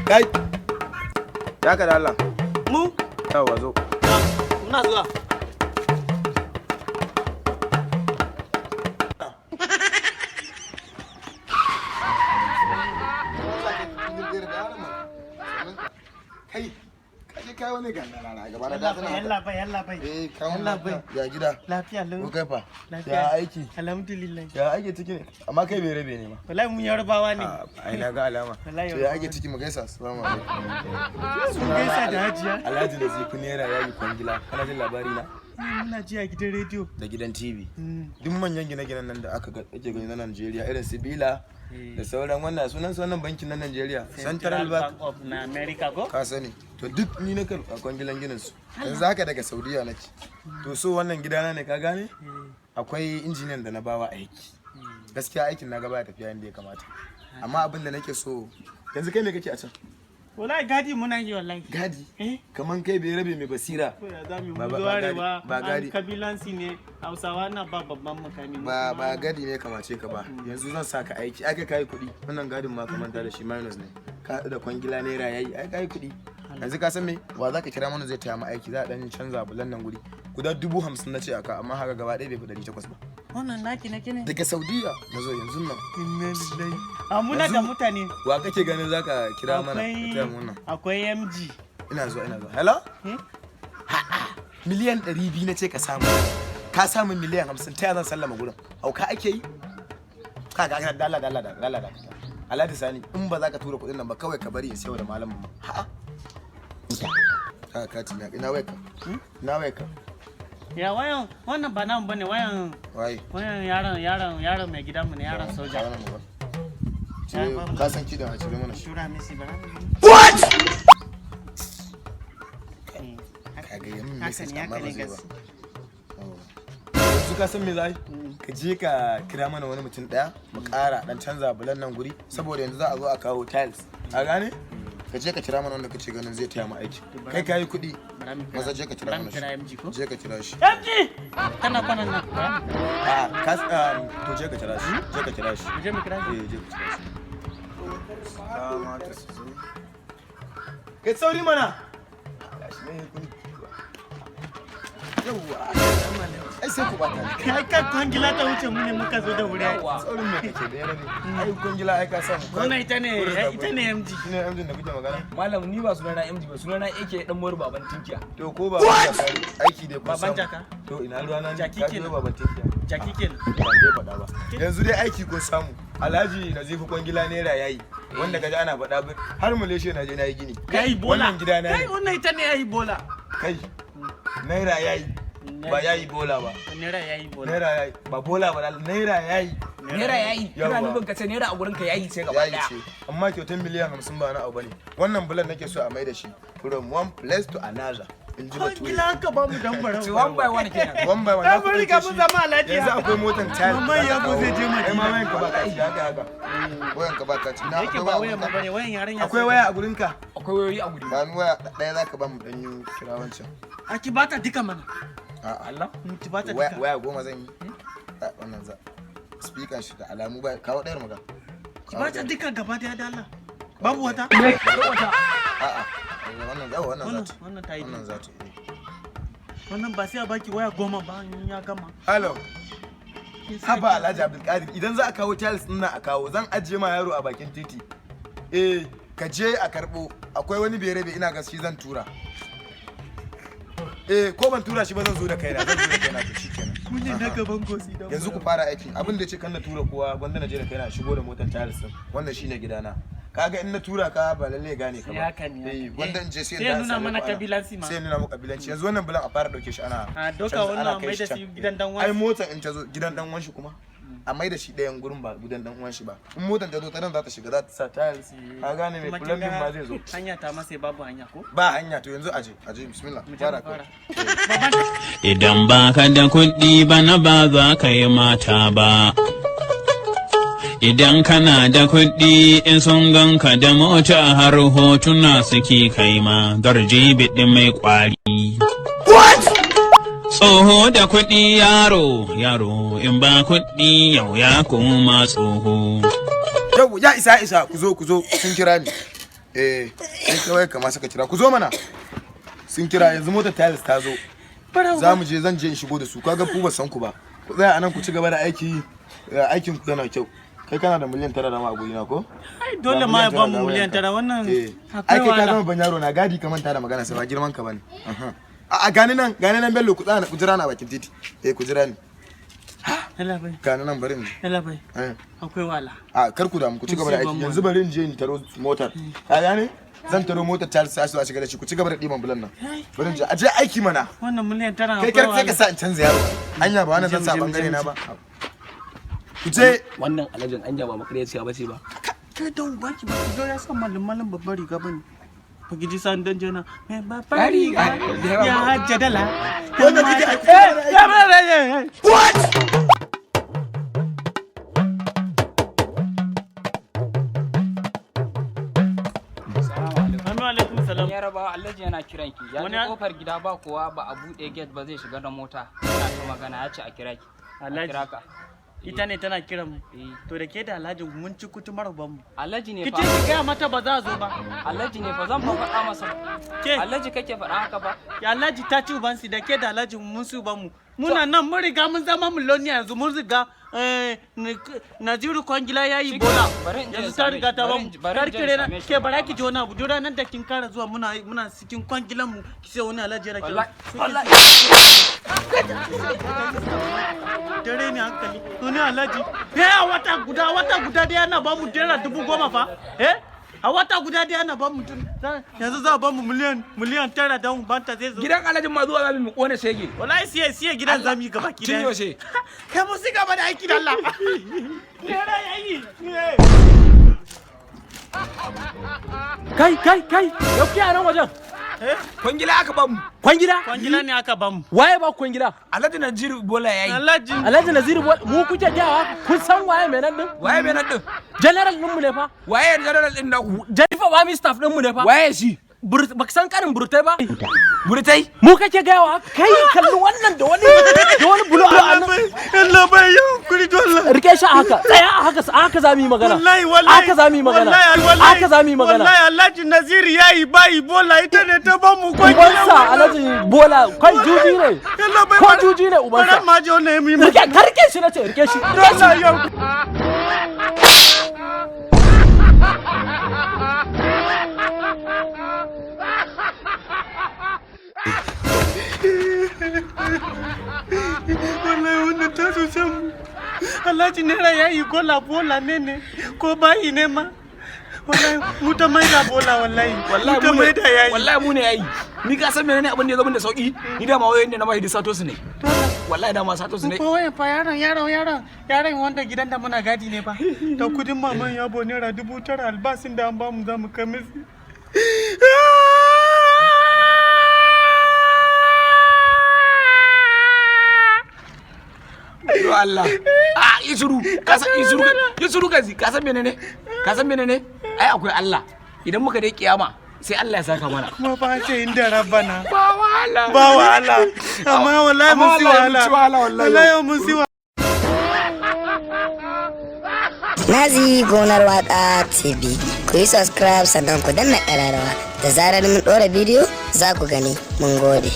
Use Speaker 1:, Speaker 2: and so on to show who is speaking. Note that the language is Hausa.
Speaker 1: Kai, ya ka da Allah.
Speaker 2: Mu?
Speaker 1: Yawwa, zo.
Speaker 2: Muna zuwa.
Speaker 1: Kai, kaje kai wani ganda rana gaba na da tana.
Speaker 2: Yalla bai, yalla bai.
Speaker 1: Eh, kawo.
Speaker 2: Yalla bai.
Speaker 1: Ya gida?
Speaker 2: Lafiya lau.
Speaker 1: Ko kai fa?
Speaker 2: Lafiya.
Speaker 1: Ya aiki?
Speaker 2: Alhamdulillah.
Speaker 1: Ya aiki ciki ne? Amma kai bai rabe ne ma.
Speaker 2: Wallahi mun Yarbawa ne.
Speaker 1: Ai na ga alama.
Speaker 2: Wallahi
Speaker 1: To ya ake ciki? Mu gaisa. Assalamu alaikum.
Speaker 2: Mun gaisa da hajiya.
Speaker 1: Alhaji da Zifi Naira yayi kwangila. Kana jin labari na?
Speaker 2: Muna ji a gidan rediyo.
Speaker 1: Da gidan TV. Duk manyan gine-ginen nan da aka ga ake gani na Najeriya, irin su Bila da sauran wannan, sunan su wannan bankin na Najeriya, Central Bank
Speaker 2: of na America ko?
Speaker 1: Ka sani. To duk ni na karɓa kwangilan ginin su. Yanzu haka daga Saudiya nake. To so wannan gidana ne, ka gane? Akwai injiniyan da na bawa aiki. Gaskiya aikin na gaba ya tafiya yadda ya kamata. Amma abin da nake so yanzu, kai me kake a can?
Speaker 2: Wallahi gadi muna yi wallahi.
Speaker 1: Gadi?
Speaker 2: Eh.
Speaker 1: Kaman kai bai rabe mai basira.
Speaker 2: Ko ya zamu
Speaker 1: Ba-
Speaker 2: mu
Speaker 1: ba-
Speaker 2: zo
Speaker 1: ba gadi-
Speaker 2: arewa
Speaker 1: ba gadi.
Speaker 2: an kabilansi ne, Hausawa na ba babban mukami. Mu
Speaker 1: Ba
Speaker 2: kuma
Speaker 1: ba gadi ne kamace ka ba. Yanzu zan saka aiki. Ai kai kai kuɗi. Wannan gadin ma ka manta da shi, minus ne. Ka haɗu da kwangila naira yayi, ai kai kuɗi. Yanzu ka san me? Wa za ka kira mana zai taya mu aiki? Za a ɗan canza bulan nan guri. Guda 50,000 na ce aka, amma haka gaba ɗaya bai fi 800 ba.
Speaker 2: Wannan naki na kine.
Speaker 1: Daga Saudiya na zo yanzu nan.
Speaker 2: Inna lillahi. A muna da
Speaker 1: Yanzu-
Speaker 2: mutane.
Speaker 1: Wa kake ganin za ka kira mana? Ka taya mu wannan.
Speaker 2: Akwai MG.
Speaker 1: Ina zuwa, ina zuwa. Hello?
Speaker 2: Eh?
Speaker 1: 200,000,000 na ce ka samu. Ka samu 50,000,000, ta zan sallama gurin? Hauka ake yi? Ka ga dala dala dala dala dala. Alhaji Sani, in ba za ka tura kuɗin nan ba, kawai ka bari in sayo da malamin mu. Ha'a. Ka kati na, ina wayarka? Ina wayarka?
Speaker 2: Ya wayan wannan ba namu bane, wayan
Speaker 1: Waye?
Speaker 2: wayan yaron mai gidanmu ne, yaron soja.
Speaker 1: Wannan ba. Cire, ka san kiɗan, a cire mana shi.
Speaker 2: Tura misi bara.
Speaker 1: What?
Speaker 2: Haka
Speaker 1: Ka ga yamin
Speaker 2: ne,
Speaker 1: message amma
Speaker 2: haka
Speaker 1: ba
Speaker 2: ne
Speaker 1: zai ba.
Speaker 2: gas.
Speaker 1: Yanzu ka san me za yi? Ka je ka kira mana wani mutum ɗaya, mu ƙara ɗan canza bulan nan guri, saboda yanzu za a zo a kawo tiles. A gane? Ka je ka kira mana wanda kace ganin zai taya mu aiki. Kai kayi kuɗi.
Speaker 2: Bara mu kira.
Speaker 1: Maza je ka kira
Speaker 2: Bara mu
Speaker 1: mana
Speaker 2: kira
Speaker 1: shi.
Speaker 2: MG ko?
Speaker 1: Je ka kira shi.
Speaker 2: MG! Kana kwanan nan. Bara mu kira.
Speaker 1: A ka to je ka kira shi. Je ka kira shi.
Speaker 2: Mu je mu kira shi.
Speaker 1: Eh, je ka kira shi. Kamata su zo. Kai sauri mana. Gashi ne kun. Yawwa. Ai sai ku bata ni.
Speaker 2: Kai ka kwangila ta wuce mu ne muka zo da wuri.
Speaker 1: Saurin me kake da yarabe? Ai kwangila ai ka samu.
Speaker 2: Wannan ita ne, ita ne MG.
Speaker 1: Shine MG da kuke magana?
Speaker 3: Malam, ni ba sunana MG ba, sunana AK dan mor baban tinkiya.
Speaker 1: To ko ba aiki dai kun
Speaker 2: Baban
Speaker 1: samu.
Speaker 2: jaka?
Speaker 1: To ina ruwa na?
Speaker 2: Jaki
Speaker 1: Ka
Speaker 2: kenan.
Speaker 1: biyo baban tinkiya.
Speaker 2: Jaki kenan.
Speaker 1: Ban dai faɗa ba. Yanzu dai aiki kun samu. Alhaji Nazifi kwangila naira yayi. Wanda kaji ana faɗa ba har Malaysia na je na yi gini.
Speaker 2: Yayi bola.
Speaker 1: Wannan gida na
Speaker 2: Kai
Speaker 1: ne.
Speaker 2: wannan ita ne yayi bola.
Speaker 1: Kai. Naira yayi. Ba yayi bola ba.
Speaker 2: Naira yayi bola.
Speaker 1: Naira yayi. Ba bola ba, naira yayi.
Speaker 3: Naira yayi. Kana
Speaker 1: Yawwa.
Speaker 3: nufin ka ce naira a gurin ka yayi ce gaba
Speaker 1: Yayi
Speaker 3: daya.
Speaker 1: ce. Amma kyautar 50,000,000 ba na abu bane. Wannan bulan nake so a mai da shi from one place to another. In ji Bature.
Speaker 2: Kwangila ka ba mu dan barau.
Speaker 3: Ce one by one kenan.
Speaker 1: One by one.
Speaker 2: Ya
Speaker 1: Za ku
Speaker 2: mun riga
Speaker 1: ɗauke
Speaker 2: mun
Speaker 1: shi.
Speaker 2: zama alhaji.
Speaker 1: Yanzu akwai motan tile.
Speaker 2: Mamman ya bu zai je
Speaker 1: Ai
Speaker 2: Madina.
Speaker 1: ma wayan ka ba kaci haka haka. Wayan ka ba kaci. Na
Speaker 2: Yake
Speaker 1: akwai
Speaker 2: ba
Speaker 1: waya a
Speaker 2: wayan mu
Speaker 1: gurinka?
Speaker 2: bane, wayan yaran ya.
Speaker 1: Akwai waya a gurinka?
Speaker 3: Akwai wayoyi a guri.
Speaker 1: Ba ni waya ɗaya za ka ba mu ɗan yi kira wancan.
Speaker 2: A ki bata duka mana.
Speaker 1: A'a.
Speaker 3: Allah.
Speaker 2: Ki bata
Speaker 1: Waya
Speaker 2: duka.
Speaker 1: waya 10 zan yi. Ah, wannan za. Speaker shi da alamu ba, kawo ɗayar mu ga.
Speaker 2: Ki bata duka gaba daya da Allah. Babu wata?
Speaker 3: Wata.
Speaker 1: A'a. Wannan za, wannan za
Speaker 2: Wannan
Speaker 1: ta.
Speaker 2: wannan ta yi.
Speaker 1: Wannan za ta. Eh.
Speaker 2: Wannan ba sai a baki waya 10 ba in ya gama.
Speaker 1: Hello. Haba Alhaji Abdulkadir, idan za a kawo tiles ɗin nan a kawo, zan ajiye ma yaro a bakin titi. Eh, ka je a karɓo. Akwai wani berebe, ina ga shi zan tura. Eh, ko ban tura shi ba, zan zo da kaina, zan zo da kaina, to shikenan.
Speaker 2: Mun ne na gaban gosi dan.
Speaker 1: Yanzu ku fara aikin. Abin da ya ce kan na tura kowa, gwanda na je da kaina shigo da motar tiles din. Wannan shine gidana. Kaga in na tura ka ba lalle gane ka ba.
Speaker 2: Haka ne, haka
Speaker 1: Eh,
Speaker 2: ne.
Speaker 1: gwanda in je sai
Speaker 2: Sai ya
Speaker 1: in
Speaker 2: nuna
Speaker 1: same
Speaker 2: mana
Speaker 1: ku ana.
Speaker 2: kabilanci ma.
Speaker 1: Sai ya nuna muku kabilanci. Yanzu wannan bulan a fara dauke shi ana
Speaker 2: A doka
Speaker 1: canza-
Speaker 2: wannan
Speaker 1: ana
Speaker 2: a
Speaker 1: kai
Speaker 2: mai
Speaker 1: shi
Speaker 2: da shi
Speaker 1: can.
Speaker 2: gidan dan
Speaker 1: Ai
Speaker 2: wanshi.
Speaker 1: motar in ta zo gidan dan wanshi kuma. A mai da shi ɗayan gurin, ba gidan dan uwan shi ba. In motar ta zo ta nan za ta shiga, za ta sa tiles. Ka gane mai
Speaker 2: Kuma kin
Speaker 1: plumbing
Speaker 2: ga
Speaker 1: ma zai zo.
Speaker 2: hanya ta masa, babu hanya ko?
Speaker 1: Ba hanya, to yanzu aje, aje, bismillah.
Speaker 2: Mu je mu
Speaker 1: Fara
Speaker 2: fara.
Speaker 1: kawai.
Speaker 2: Baban
Speaker 4: Idan ba ka da kuɗi bana ba za ka yi mata ba. Idan kana da kuɗi, in sun ganka da mota har hotuna suke kai ma darje biɗi mai ƙwari. Tsoho da kuɗi yaro, yaro in ba kuɗi yau ya koma tsoho.
Speaker 1: Yau ya isa isa, ku zo, ku zo, sun kira ni. Eh, sai kawai kama suka kira. Ku zo mana. Sun kira yanzu, motar tiles ta zo. Za mu je, zan je in shigo da su. Kaga ku ba san ku ba. Ku tsaya anan ku ci gaba da aiki. Aikin ku yana kyau. Kai kana da 9 miliyan da ma a gurina ko?
Speaker 2: Ai dole ma ya ba mu 9 miliyan wannan.
Speaker 1: Eh.
Speaker 2: Akwai
Speaker 1: Ai kai ka
Speaker 2: wahala.
Speaker 1: zama ban yaro na gadi, ka manta da magana sai ba girman ka bane. Aha. A gani nan, gani nan Bello, ku tsaya ku jira na bakin titi. Eh, ku jira ni.
Speaker 2: Yalla bai.
Speaker 1: Gani nan, bari in je.
Speaker 2: Yalla bai.
Speaker 1: Eh.
Speaker 2: Akwai wahala.
Speaker 1: A kar ku damu, ku ci gaba da
Speaker 2: Mun
Speaker 1: aiki.
Speaker 2: sai ban.
Speaker 1: Yanzu bari in je in taro motar. Ka gane? Zan taro motar Charles sai su shiga da shi. Ku ci gaba da ɗiban bulan nan. Bari in je. A je aiki mana.
Speaker 2: Wannan 9 miliyan
Speaker 1: Kai
Speaker 2: akwai
Speaker 1: kar sai ka
Speaker 2: wahala.
Speaker 1: sa in canza yaro. Anya ba wannan zan sa
Speaker 2: Mu je, mu je,
Speaker 1: bangare na
Speaker 2: mu
Speaker 1: ba. Ku je.
Speaker 3: Wannan alhajin anya ba makaryaciya ba ce ba?
Speaker 2: Kai don baki ba ki zo ya sa mallam mallam babbar riga bane. Ba ki ji san dan jana mai babbar riga ya hajja dala.
Speaker 1: Wanda kike aiki.
Speaker 2: Ya ba.
Speaker 1: What?
Speaker 2: Assalamu alaikum salam.
Speaker 5: Yaraba, Alhaji yana kiran ki. Ya
Speaker 2: Wani
Speaker 5: je kofar gida ba kowa, ba a buɗe gate ba, zai shiga da mota. Yana ta magana, ya ce a kira ki. A
Speaker 2: Alhaji.
Speaker 5: kira ka.
Speaker 2: Ita ne tana kiran mu?
Speaker 5: Eh.
Speaker 2: To da ke da Alhaji mun ci kutu mara mu.
Speaker 5: Alhaji ne
Speaker 2: Ki
Speaker 5: fa.
Speaker 2: ce ki gaya mata ba za a zo ba.
Speaker 5: Alhaji ne fa, zan fa faɗa masa.
Speaker 2: Ke.
Speaker 5: Alhaji kake faɗa haka ba?
Speaker 2: Ya Alhaji ta ci ubansi, da ke da Alhaji mun su uban mu. Muna nan mun riga mun zama miloniya yanzu, mun riga Naziru Kwangila ya yi
Speaker 5: Shikenan,
Speaker 2: bola.
Speaker 5: bari in je
Speaker 2: Yanzu
Speaker 5: in
Speaker 2: ta
Speaker 5: same
Speaker 2: riga
Speaker 5: shi,
Speaker 2: ta
Speaker 5: bari
Speaker 2: bamu.
Speaker 5: bari in je in
Speaker 2: Kar ki rena
Speaker 5: same shi.
Speaker 2: ke, bara ki ji wani abu. Duk ranar da kin kara zuwa muna cikin kwangilan mu ki sai wani Alhaji yana kira.
Speaker 5: Wallahi wallahi.
Speaker 2: Dare ne hankali. Wani Alhaji. Eh, a wata guda dai ana bamu naira 10,000 fa. Eh? A wata guda dai ana bamu yanzu za a bamu 9 miliyan don banta zai zo.
Speaker 3: Gidan alhajin ma zuwa zamu mu kone shege.
Speaker 2: Wallahi siye siye gidan zamu yi gaba ki
Speaker 3: Tun yaushe?
Speaker 2: Kai mu ci gaba da aiki da Allah. Nera yayi.
Speaker 6: Kai kai kai, yau kuke a nan wajen?
Speaker 3: Kwangila aka bamu.
Speaker 6: Kwangila?
Speaker 2: Kwangila ne aka bamu.
Speaker 6: Waye ba kwangila?
Speaker 3: Alhaji Naziru Bola yayi.
Speaker 2: Alhaji.
Speaker 6: Alhaji Naziru mu kuke gawa? Kun san waye mai nan din?
Speaker 3: Waye mai nan din?
Speaker 6: General din mu ne fa.
Speaker 3: Waye general din naku?
Speaker 6: Jennifer Army staff din mu ne fa.
Speaker 3: Waye shi?
Speaker 6: Baka san karin burtai ba?
Speaker 3: Burtai?
Speaker 6: Mu kake gawa? Kai, kalli wannan da wani bulo a nan.
Speaker 2: Allah bai yi kuri dole.
Speaker 6: Rike shi a haka, tsaya a haka, a haka za mu yi magana.
Speaker 2: Wallahi wallahi.
Speaker 6: Haka za mu yi magana.
Speaker 2: Wallahi wallahi.
Speaker 6: Haka za mu yi magana.
Speaker 2: Wallahi Alhaji Naziru yayi bayi bola, ita ne ta bamu kwangila.
Speaker 6: Ubansa Alhaji Bola kai juji ne.
Speaker 2: Allah bai
Speaker 6: Ko
Speaker 2: bara-
Speaker 6: juji ne ubansa.
Speaker 2: Bara ma je wannan yi
Speaker 6: Rike, ka rike shi nace, rike shi. Rike shi.
Speaker 2: Allah yau. Wallahi wannan ta cuce mu. Alhaji Naira ya yi gola bola ne ne ko bayi ne ma. Wallahi mu ta maida bola wallahi.
Speaker 3: Wallahi
Speaker 2: mu ta
Speaker 3: mu ne
Speaker 2: maida yayi.
Speaker 3: Wallahi mu ne yayi. Ni ka san menene abin da ya zo min da sauki? Ni da ma wayoyin da na bashi duk sato su ne. Wallahi da ma sato su ne.
Speaker 2: Ko wayan fa yaron wanda gidan da muna gadi ne ba. Da kudin maman yabo naira 9,000 albasin da an bamu za mu kai musu.
Speaker 3: Yo Allah. Ah, isuru, ka san isuru, isuru ka ka san menene? Ka san menene? Ai akwai Allah. Idan muka dai kiyama sai Allah ya saka mana.
Speaker 2: Kuma fa ce inda rabbana.
Speaker 3: Ba wahala.
Speaker 2: Ba wahala. Amma wallahi mun si
Speaker 3: Amma wallahi mun
Speaker 2: wahala.
Speaker 3: ci wahala wallahi.
Speaker 2: Wallahi mun si wahala.
Speaker 7: Nazi Gonar Waka TV. Ku yi subscribe sannan ku danna ƙararrawa. Da zarar mun ɗora bidiyo za ku gani. Mun gode.